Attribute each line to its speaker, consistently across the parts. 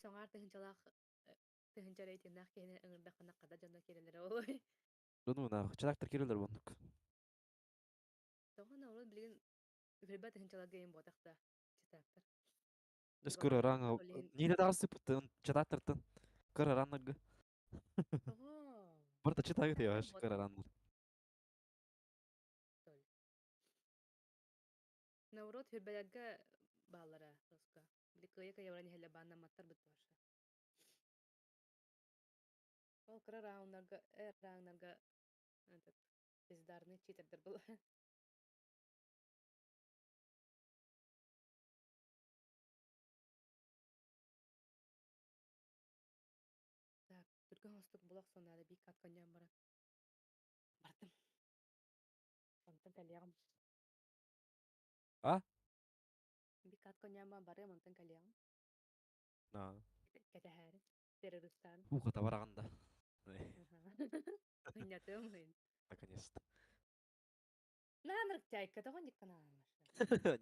Speaker 1: Үс аҥаар тыһыынчалаах тыһыынча рейтиннээх киһини ыҥырдаххына хата дьоно киирэллэрэ буолуой.
Speaker 2: Ну, нахуй. Чатактар кирилер бундук.
Speaker 1: Тоҕо урут билигин үһүрбэ тыһыынчаларга иһин буотах да читактар.
Speaker 2: Өс кыра ранга
Speaker 1: Ол иһин
Speaker 2: Нине тағысы пыттын, чатактартын. Кыра раннарга.
Speaker 1: Тоҕо?
Speaker 2: Барта читагы
Speaker 1: Читактар
Speaker 2: тыяш
Speaker 1: буотах
Speaker 2: кыра раннар.
Speaker 1: Толь. Наоборот, хүрбэлэргэ бааллара роска. Били кыайа-кыайа баран иһэллэр бааннамматтар быт вообще. Ол кыра рауннарга, рауннарга этот бездарный читердер был. Так, түргэн хостук булах сонада бик кат коньян баран. Бардым. Онтон кэлиэҕим.
Speaker 2: А?
Speaker 1: Бик кат коньян барыам, онтон кэлиэҕим.
Speaker 2: На.
Speaker 1: Кэтэһээри. Террористаан.
Speaker 2: Уха табараганда.
Speaker 1: Ынньатыам мын.
Speaker 2: Наконец-то.
Speaker 1: Наанырык чайка тоҕон дьикканаамаш.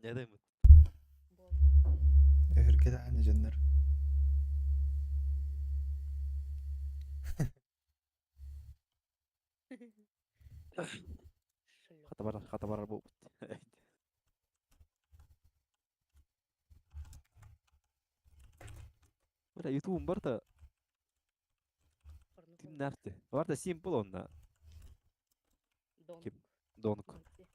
Speaker 2: Не дымыт.
Speaker 1: Буолла.
Speaker 3: Өһүргэ даҕаны дьоннор.
Speaker 1: Шлёп.
Speaker 2: Хата барар, хата барар буолбут. Бля, ютубум барта
Speaker 1: Порнуха.
Speaker 2: тимнәрти. Барта симпл онна.
Speaker 1: Донк.
Speaker 2: Ким? Донк.
Speaker 1: Донки.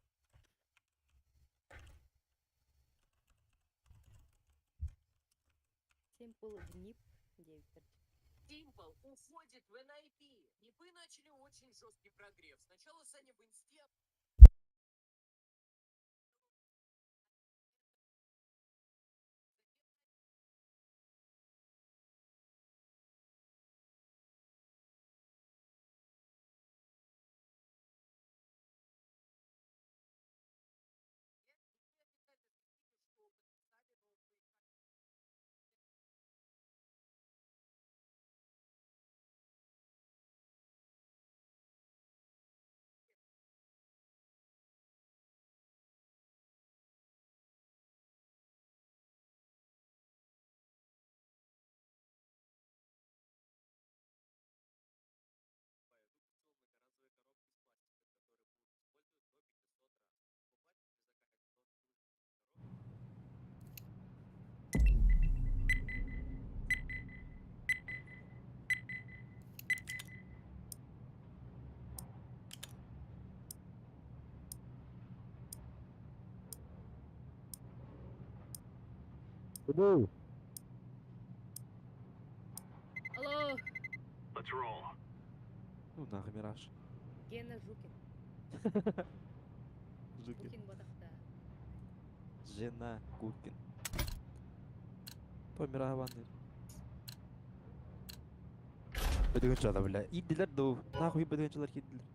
Speaker 1: Симпл внип диэбиттэр.
Speaker 4: Simple уходит в NIP. Нипы начали очень жесткий прогрев. Сначала Саня в инсте,
Speaker 2: Алло.
Speaker 1: Алло!
Speaker 2: Ну нахуй мираж.
Speaker 1: Гена Жукин.
Speaker 2: Жукин.
Speaker 1: Жукин ботахта.
Speaker 2: Жена Кукин. То мираж ванны. Бөдөгөнчө бля. Идилер ду. Нахуй бөдөгөнчөлөр кидилер.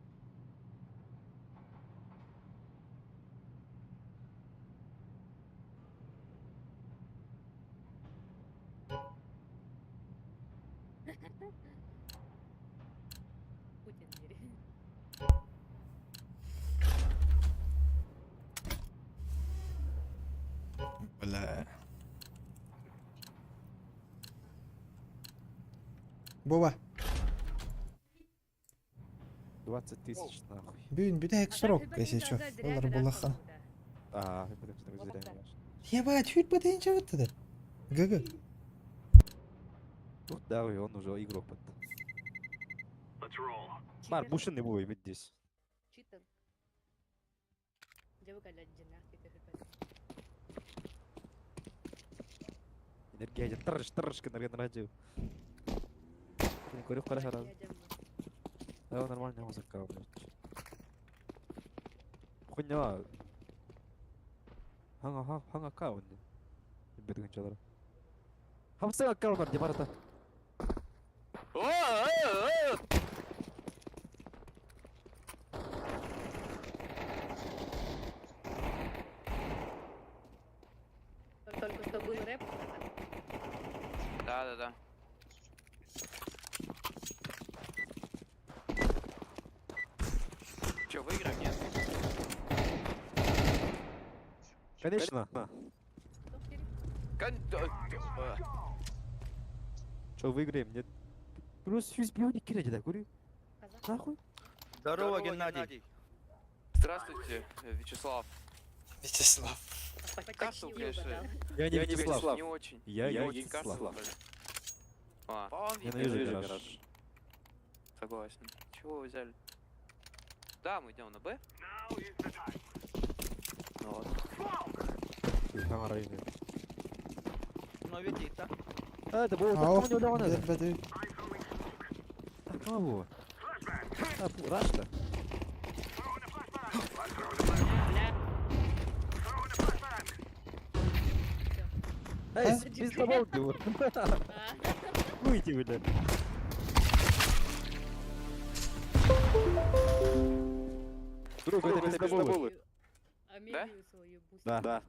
Speaker 1: Путин дири.
Speaker 3: Бля. Вова,
Speaker 2: 20 тысяч нахуй.
Speaker 3: бүгүн бүтэһик
Speaker 1: А так
Speaker 3: срок,
Speaker 1: хүрбэ
Speaker 3: если чё.
Speaker 1: тыһыынчаларга зря
Speaker 3: Олар
Speaker 1: мираж
Speaker 3: булаха.
Speaker 1: холбута.
Speaker 2: А, бөдөгөнчөлөр зря
Speaker 1: Ботахта.
Speaker 2: мираж.
Speaker 3: Ебать, хүрбэ тыһыынча бытты. ГГ.
Speaker 2: Ну да, он уже игрок под. Бар,
Speaker 1: Читер.
Speaker 2: бушин его ведь здесь.
Speaker 1: Читер. Дьэ бу кэлэ дьиннээх читер хүрбэ.
Speaker 2: Энергия тырыш тырыш гынар радио. Көрүк кара харан. Да, нормально музыка, блядь. Хуйня. Ханга ханга аккаунт. Бөдөгөнчөлөр. Хамсың аккаунт бар, барата.
Speaker 1: Только что был рэп.
Speaker 5: Да-да-да. Че, выиграем, нет?
Speaker 2: Конечно.
Speaker 1: Тоқ керек.
Speaker 5: Кон-
Speaker 2: Что, выиграем, нет? Плюс 102 кире, говорю.
Speaker 1: Казах.
Speaker 2: Нахуй.
Speaker 5: Здорово, Геннадий.
Speaker 6: Здравствуйте, Вячеслав.
Speaker 3: Вячеслав.
Speaker 1: Почти
Speaker 6: Кассу,
Speaker 1: угадал.
Speaker 6: конечно.
Speaker 2: Я не Вячеслав.
Speaker 6: Не очень.
Speaker 2: Я
Speaker 6: не
Speaker 2: не
Speaker 6: очень кассу
Speaker 2: Вячеслав.
Speaker 6: выбрали. А,
Speaker 2: Ненавижу гараж.
Speaker 6: согласен. Чего вы взяли? Да, мы идем на Б. Ну ладно.
Speaker 5: Ну, ведь да?
Speaker 2: А, это было
Speaker 3: Ау,
Speaker 2: так не удавано.
Speaker 3: дербеды.
Speaker 2: Так кого? А, рашта.
Speaker 1: Бля.
Speaker 2: Эй, пиздобол, говорю.
Speaker 1: А,
Speaker 2: Выйди, бля. Друг, это пиздоболы.
Speaker 1: Амелию свою бустер.
Speaker 2: Да. Да.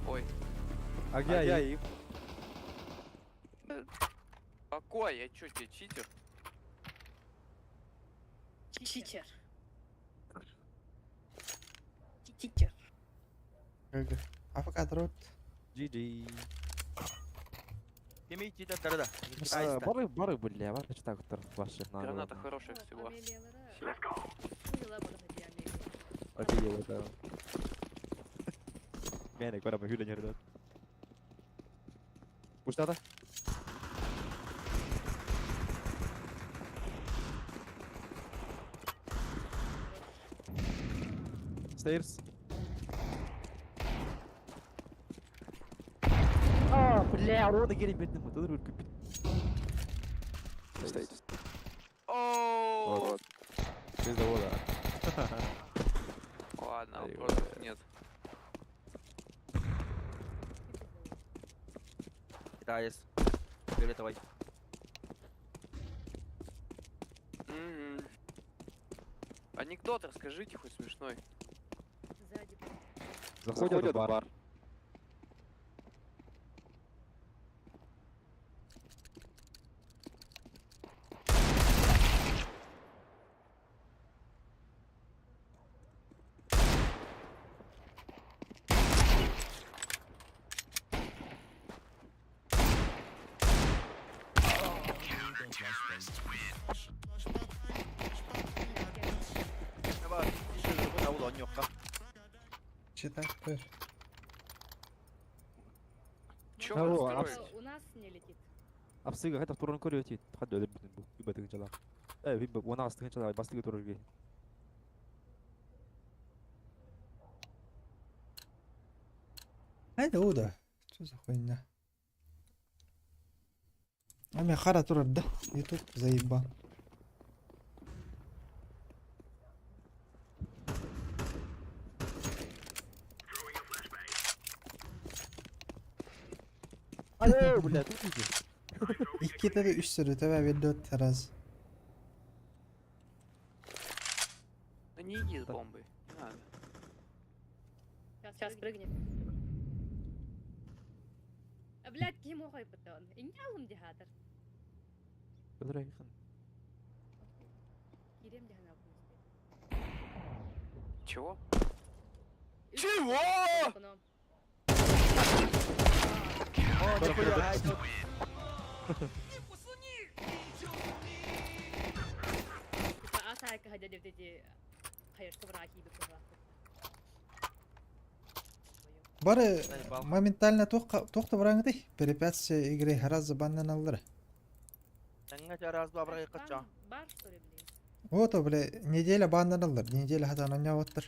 Speaker 6: Ой,
Speaker 2: А где я?
Speaker 6: какой? Я чё, тебе читер?
Speaker 1: Читер. Читер.
Speaker 3: ГГ. Авокадо рот.
Speaker 2: GG.
Speaker 5: Кеми читер да.
Speaker 2: А, Бары, бары, бля, бары так ваши на.
Speaker 6: Граната хорошая всего.
Speaker 1: Амелия
Speaker 2: Окей, вот это. Мene, korra ma hüllen järele. Kus ta? Stairs. Aa, бля, урода gelin bettim. Dur dur küp. Stairs.
Speaker 6: О,
Speaker 2: Вот. Пиздовода.
Speaker 6: Ладно,
Speaker 2: Ай,
Speaker 6: вопросов нет.
Speaker 5: Китаец. Фиолетовый.
Speaker 6: Мгм. Анекдот расскажите хоть смешной.
Speaker 1: Сзади.
Speaker 2: Заходят в бар.
Speaker 5: Давай, еще на улонёка.
Speaker 3: Читай, көр.
Speaker 6: Чё
Speaker 2: Алло,
Speaker 6: вы
Speaker 2: а
Speaker 6: расстроились?
Speaker 1: У нас не летит.
Speaker 2: Апсыга хайдах туран көрүө тиит. Хадда өлөр бүтүн бу. Үбэ тыгынчалар. Э, би 16 тыгынчалар бастыгы турар ге.
Speaker 3: Айда уда. Что за хуйня? Ами хара турар да. Ютуб заебал.
Speaker 2: Алло, бля, тут иди.
Speaker 3: Ikkide de üç sürü töbe bir dört teraz.
Speaker 6: Да не иди с бомбой. Не надо.
Speaker 1: Сейчас прыгнет. А, блядь, ким охой потон. Инялым дихатыр.
Speaker 2: Öldür
Speaker 1: Кирем дихана.
Speaker 6: Чего? Чего?
Speaker 5: О, нихуя, ай, тут
Speaker 1: Асайка ходили вот эти хайырка враги
Speaker 3: Бары
Speaker 5: Заебал.
Speaker 3: моментально тоқта бараңды. Препятствие игры раз баннан алдыр.
Speaker 5: Таңга раз, два, брай, кача.
Speaker 1: Бар, что ли, блин?
Speaker 3: Вот, бля, неделя баннан алдыр. Неделя хатан оня оттыр.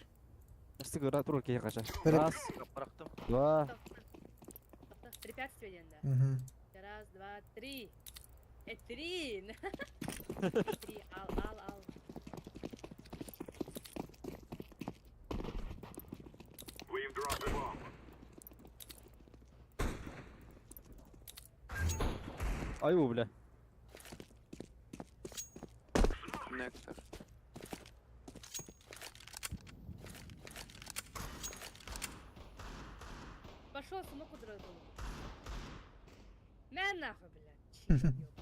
Speaker 2: Бастыгы турар ке кача.
Speaker 3: Переп-
Speaker 2: Раз,
Speaker 5: Бырактым.
Speaker 2: два.
Speaker 1: Тоқта, Препятствие ден, да.
Speaker 3: Мгм.
Speaker 1: Раз, два, три. Три. Три, ал, ал, ал.
Speaker 2: Аю, бля.
Speaker 6: Нектор.
Speaker 1: Пошел смоку дроту. На нахуй, блядь. Чик, ёб.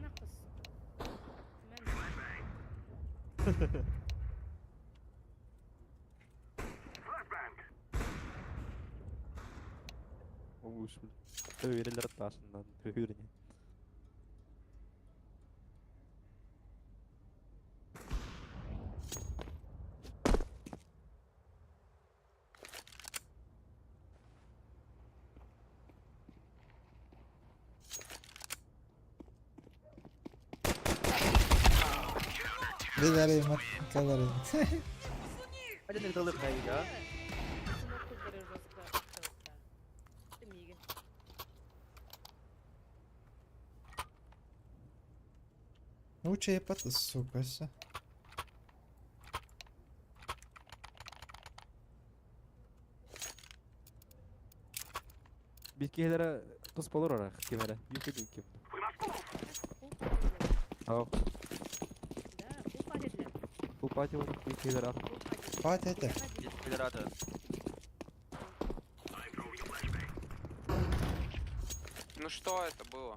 Speaker 1: Нахуй, сука. Мә нахуй.
Speaker 2: Уус. Öğreler taşından höhürni.
Speaker 3: Билэр кэлэр.
Speaker 5: Один тылык хайга.
Speaker 3: Лучше я пат, сука, все.
Speaker 2: Bir kere tuz olur olarak kemere. Yükü kim? Ау. Bu parti var. Bir kere
Speaker 3: Пат это.
Speaker 5: Федерата.
Speaker 6: Ну что это было?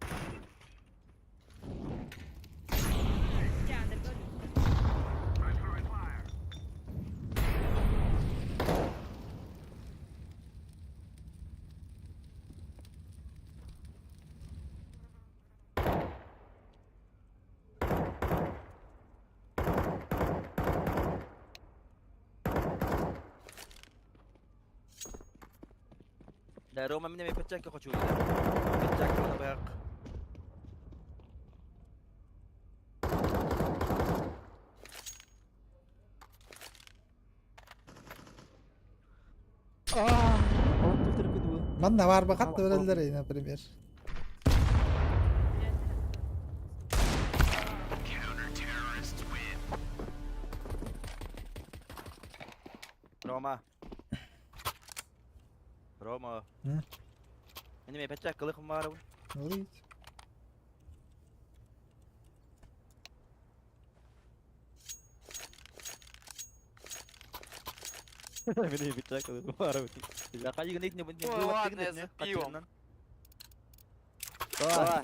Speaker 5: Да, Рома меня перчатки хочу. Перчатки на бэк.
Speaker 3: Манна бар бакат берелер, например.
Speaker 5: Рома. Рома.
Speaker 3: М?
Speaker 5: Меня перчатки лых мару.
Speaker 3: Лыть.
Speaker 2: Beni bıçak alır. Var mı?
Speaker 5: Я хайгы не не
Speaker 6: Ой, ладно, я за пивом.
Speaker 5: Давай.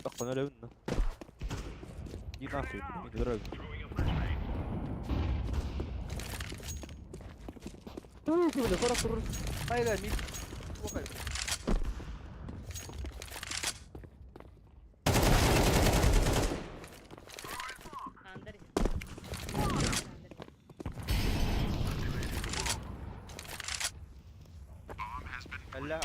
Speaker 2: Bak bana öyle ünlü. İyi ne yapıyor? Dur öyle.
Speaker 5: Хайга мид. Алла.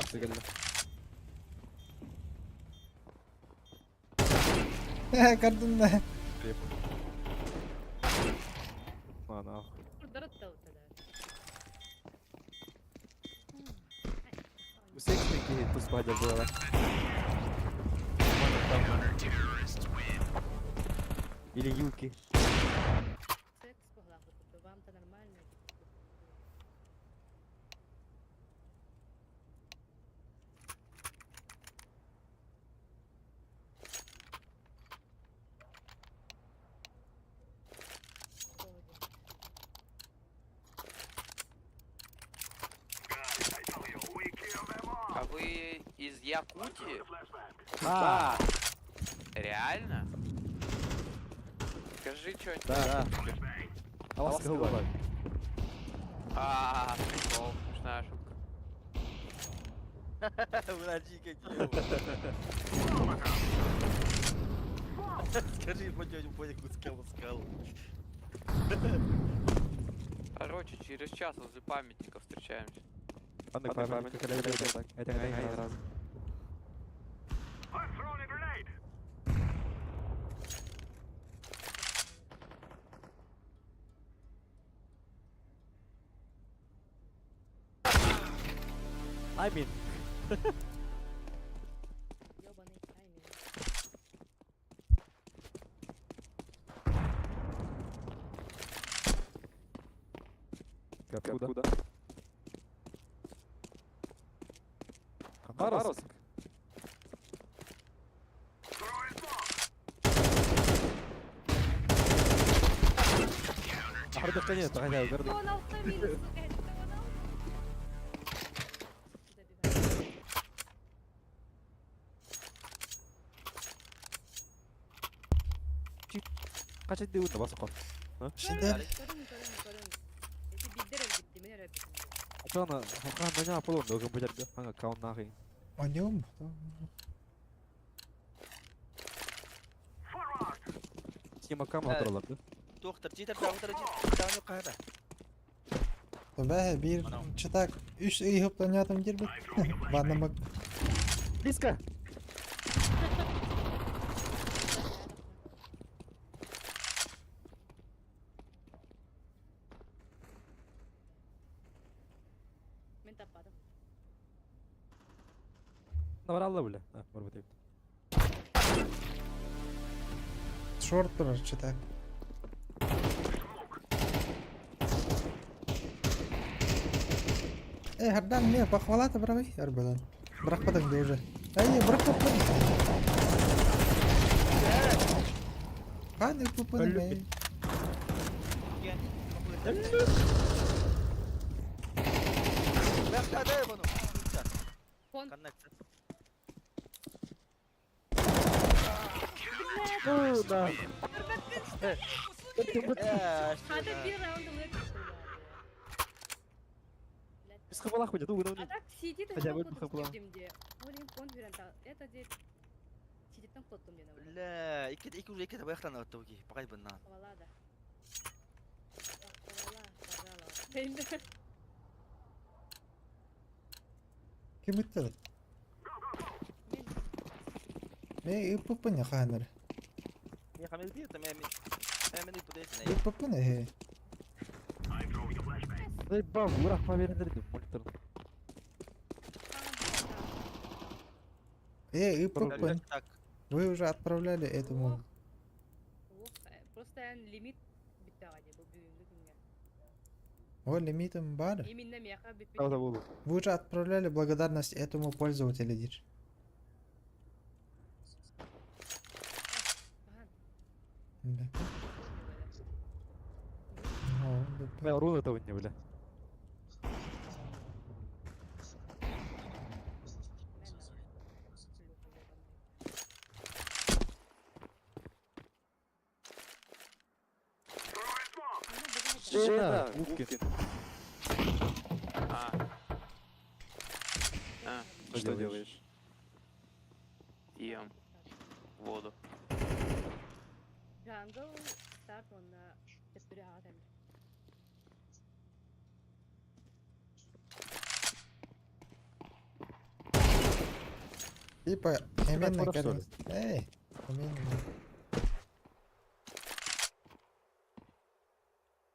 Speaker 3: Кардын да.
Speaker 2: Ana. Bu seks mi ki tuz bacak buralar? Или юки.
Speaker 1: Секс вам-то нормально.
Speaker 6: А вы из Якутии?
Speaker 2: Да.
Speaker 6: Реально? Скажи что-нибудь.
Speaker 2: Да. А вас кого?
Speaker 6: А, прикол, смешная шутка.
Speaker 5: Врачи какие. Скажи, хоть понял, сказал, сказал.
Speaker 6: Короче, через час возле памятника встречаемся.
Speaker 2: Anlık памятник. Это раз. I mean,
Speaker 1: Ёбаный тайминг.
Speaker 2: Откуда? Хабаровск. Ардык нет, ага, гордо.
Speaker 1: Он автомобиль, сука, это он Добивай.
Speaker 2: Kaç etti bu bas kol.
Speaker 3: Шидер.
Speaker 1: Көрүҥ, көрүҥ, көрүҥ. Ити биирдэр өлбүттү, мин өлбүтүм.
Speaker 2: Ачана хахан наня полон до компьютер ханга каун нахи.
Speaker 3: О нем?
Speaker 2: Сима кам hatırladı.
Speaker 5: Доктор, читер, доктор, читер, қайда?
Speaker 3: Бә, бир читак үш ый хөплөнятым дирбит. Ваннамык.
Speaker 2: Близко.
Speaker 1: Мин таппадым.
Speaker 2: Наваралла бile. Ha, var bu
Speaker 3: Шорт турар читак. Эй, Хардан, не, похвала-то бравый, Арбадан. Бырахпатың да уже. Эй, бырахпатың. Ханы пупын, эй.
Speaker 1: Фон. Хата биир раунд ылык.
Speaker 2: Biz kafalar koyacağız. Uğur
Speaker 1: А так сидит
Speaker 2: Хотя бы хапла.
Speaker 1: где. Блин, фон веранта. Это где сидит там кто-то мне на
Speaker 5: Бля, икки икки уже икки баяқтан өтті оки, бақай бұнна.
Speaker 1: Хвала, да. Похвала, пожалуйста.
Speaker 3: Ким үттеді?
Speaker 1: Мен
Speaker 3: Мен үппін я ханыр.
Speaker 5: Мен хамел бир, мен мен үппін
Speaker 3: Үппін э.
Speaker 2: Ey bam, bırakma beni dedim monitörün.
Speaker 3: Эй, үппін.
Speaker 5: Так,
Speaker 3: Вы уже отправляли этому.
Speaker 1: Ох, просто лимит бүттәҕэ бу бүгүҥҥү күҥҥэ.
Speaker 3: О, лимитым бар.
Speaker 1: Именно миэхэ бүппүт.
Speaker 2: Правда oldu.
Speaker 3: Вы уже отправляли благодарность этому пользователю, дир.
Speaker 1: Ахан.
Speaker 3: Да. О, да.
Speaker 2: Ben rune da oynuyor bile. Жена, Губкин.
Speaker 6: А. А,
Speaker 2: Что делаешь?
Speaker 6: ем воду.
Speaker 1: Jungle старт онна төптөрү аҕа тэммит.
Speaker 3: Типа, именно
Speaker 2: что ли?
Speaker 3: кор- Эй, именно.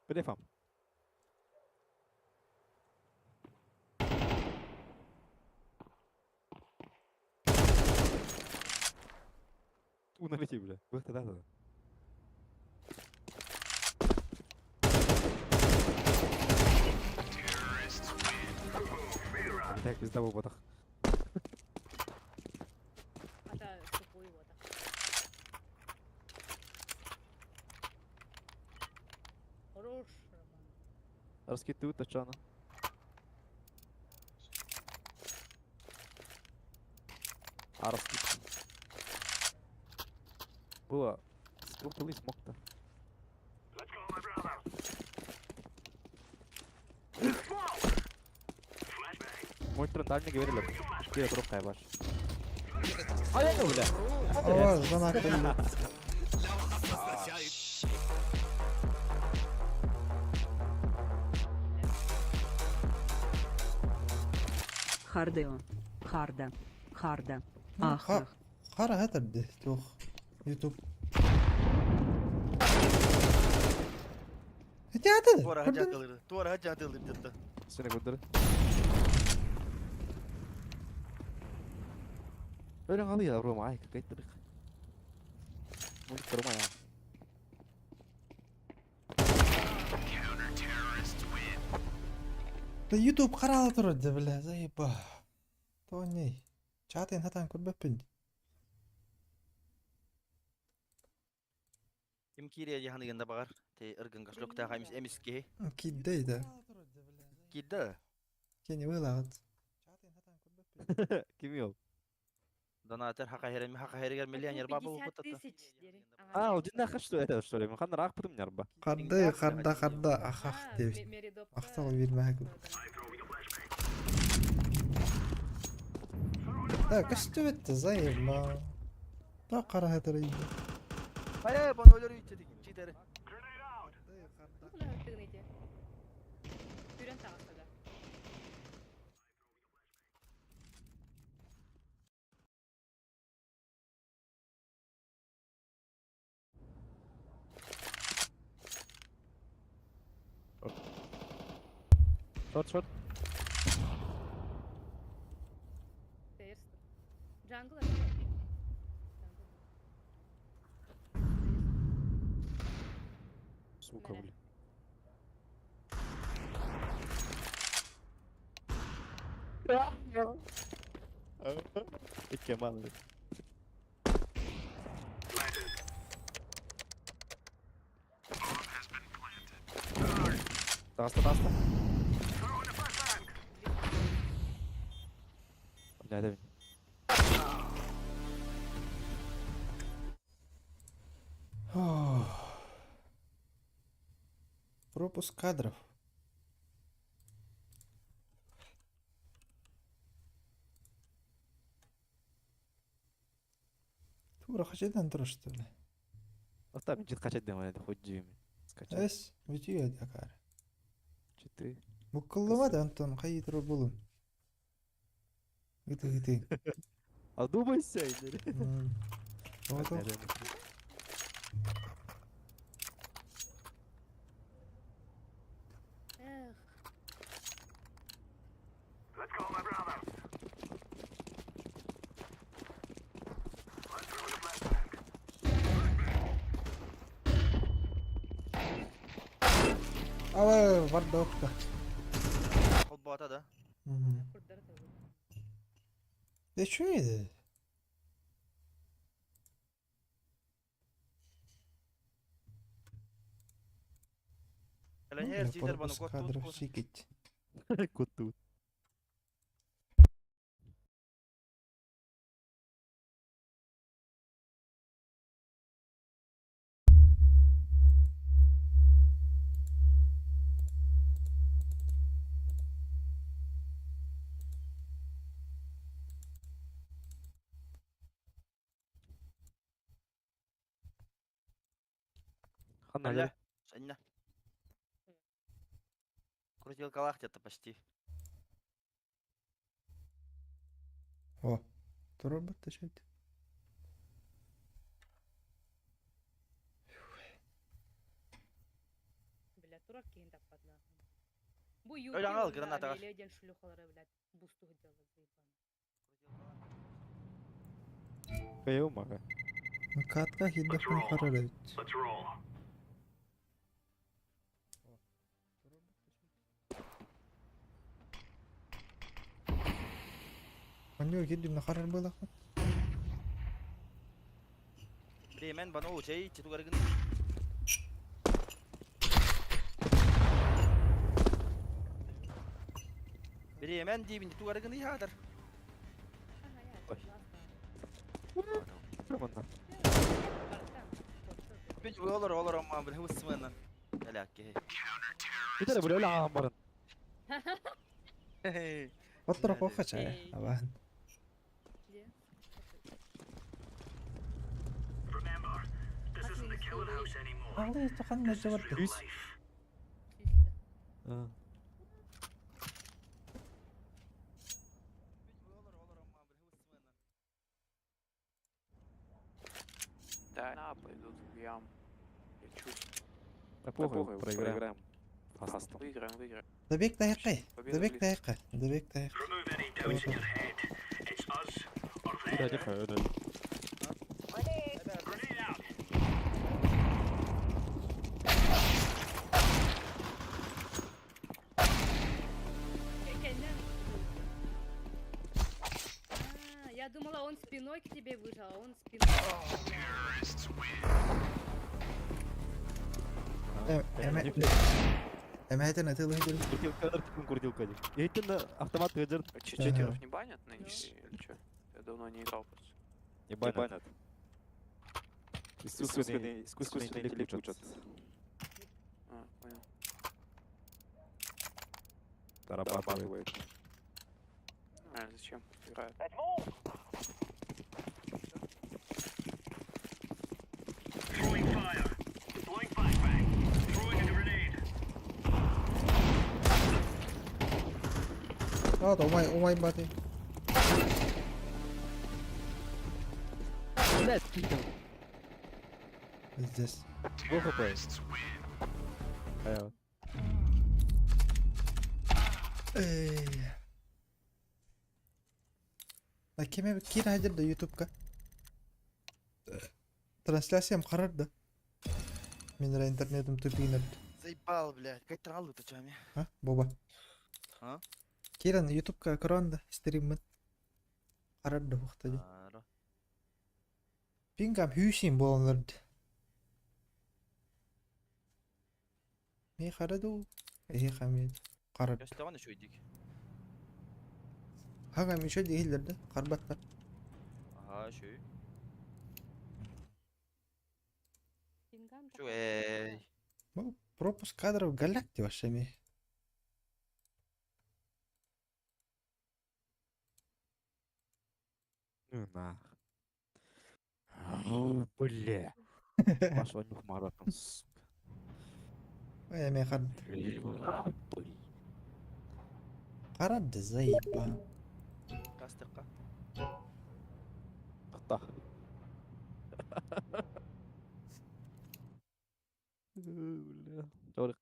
Speaker 2: Префам. Уналети, бля. Выход, да, да. Так, пизда в ботах.
Speaker 1: Ата тупой вот. Хорош, Роман.
Speaker 2: Раскидывают тачана. А, раскид. Было. Сколько смог-то? Мой дальний говорили. Где друг ваш? А я не, бля.
Speaker 3: О, звонок.
Speaker 7: Хардео. Харда. Харда.
Speaker 3: Ну,
Speaker 7: Ах, ах.
Speaker 3: Хара хатырды, тух. Ютуб. Театр.
Speaker 5: Туара хаджан кылырды. Туара хаджан кылырды деді.
Speaker 2: Seni kurtarı. Öyle kalıyor Roma ay kayıt Monitor Roma ya.
Speaker 3: Да Ютуб қаралы тұрды, бля, заеба. То не. Чатын хатан көрбеппін.
Speaker 5: Ким кире жаханы генде бағар. Те ыргын кашлокта хамис эмиске.
Speaker 3: Киддей да.
Speaker 5: Кидді.
Speaker 3: Кені вылағыт.
Speaker 2: Kim yol?
Speaker 5: Донатер хакахереми хакахеригер миллионер
Speaker 1: Почему
Speaker 5: баба
Speaker 1: 50
Speaker 5: упутата.
Speaker 1: тысяч? Дери.
Speaker 2: А, ол дьиннээх что это что ли? Ханна раах бутум нярба.
Speaker 3: Харда харда харда ахах дебит. Махтал бир мәгү. Так, көстүбүт заебал. Та кара хатыр иди.
Speaker 5: Ай, бон өлөр үйтеdik. Читери.
Speaker 1: Түрен тағасыда.
Speaker 2: Шорт, шорт.
Speaker 1: Тейрстер. Джангл это.
Speaker 2: Сука,
Speaker 1: Бля.
Speaker 2: блин. Икки ман. Таста, таста. Бля, это
Speaker 3: Пропуск кадров. Тура хачедан тура что ли?
Speaker 2: Оставь, жит качать демон, это хоть дюйм. Скачать.
Speaker 3: Эс, бүтү акар.
Speaker 2: Читы.
Speaker 3: Буккуллама да Антон, кайы тура булун. Гыты гыты.
Speaker 2: Одумайся, или?
Speaker 3: Ото.
Speaker 1: Эх,
Speaker 3: Ава, барда окта.
Speaker 5: Холбата да.
Speaker 1: курдары табы.
Speaker 3: Да чё это?
Speaker 5: Миллионер читер баны
Speaker 3: Пропуск
Speaker 5: кот
Speaker 3: кадров
Speaker 5: тут.
Speaker 3: чикить.
Speaker 2: Кот тут. Ханна,
Speaker 5: Бля. Саня. Крутилкалах где-то почти.
Speaker 3: О, тура бытта чайт.
Speaker 1: Бля, турар кейін таппады нахуй. Бу
Speaker 5: Ой, аңал, граната бар.
Speaker 1: Амелия ден шлюхалары, блядь, бусту делала, заебаны.
Speaker 2: Кайомага.
Speaker 3: Катка хиддахын харарайт. Анё киддим харар было.
Speaker 5: Бремен баны учей читугаргын. Бремен дибин тугаргын ихатар.
Speaker 1: Ага, я,
Speaker 2: Ой.
Speaker 1: классно.
Speaker 2: Манна.
Speaker 1: Бартан,
Speaker 5: Бин олор олор амма бил хусмана. Аляки.
Speaker 2: Битер бля ла амбарын.
Speaker 3: Оттор коха чай.
Speaker 1: Эй.
Speaker 3: Абан.
Speaker 1: Где?
Speaker 3: Алды тохан нәҗә барды.
Speaker 2: Үс. А.
Speaker 6: Да, на, пойдут в яму. Я чувствую.
Speaker 2: Да похуй, проиграем. Фастом.
Speaker 6: Выиграем, выиграем.
Speaker 3: Дабек тайкай.
Speaker 6: Победа
Speaker 3: Дабек
Speaker 6: близко.
Speaker 3: тайкай. Дабек тайкай.
Speaker 2: Да, тихо, да.
Speaker 1: А, я думала, он спиной к тебе вышел, а он спиной.
Speaker 3: Эме Эме тыл хидил.
Speaker 2: Крутилка, крутилка. Эйтин автомат гаджет.
Speaker 6: А читеров не банят нынче или что? Я давно не играл просто.
Speaker 2: Не банят. Искусственный интеллект учат.
Speaker 6: А, понял.
Speaker 2: Дорабатывает.
Speaker 6: А, зачем? Играют.
Speaker 3: А, да, умай, умай баты. Здесь.
Speaker 2: Был хп? А
Speaker 3: Эй. А кеме кир хадыр да ютубка. Трансляциям харар да. Мен ра интернетим тупинер.
Speaker 5: Заебал, блядь. Как траллы тачами.
Speaker 3: А, Боба.
Speaker 5: А?
Speaker 3: Киран ютубка көрөн да стриммин. Харар да ухтады.
Speaker 5: Ара.
Speaker 3: Пингам хүйсин болонларды. Ми хараду. Эхи хамид. Харар.
Speaker 5: Gösterene şu idik.
Speaker 3: Хагам еще дегилер да. Карбаттар.
Speaker 5: Ага, şu.
Speaker 1: Пингам
Speaker 5: Şu эй.
Speaker 3: Пропуск кадров галакти вообще ми.
Speaker 2: Ну нах. Ау, Бля. Пошла нюх маратом, сука.
Speaker 3: Ой, мен хар.
Speaker 2: Бля.
Speaker 3: Харар да заеба.
Speaker 5: Кастыкка.
Speaker 2: Ата. Бля. Жорик.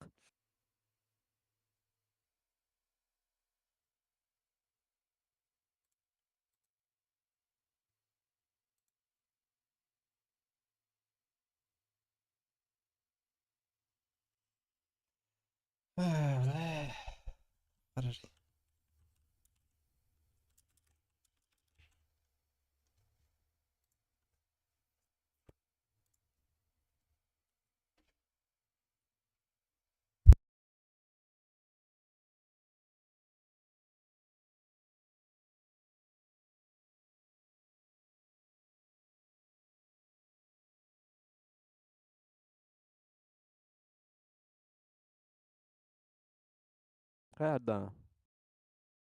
Speaker 3: Бля. Харар.
Speaker 2: Қаяда?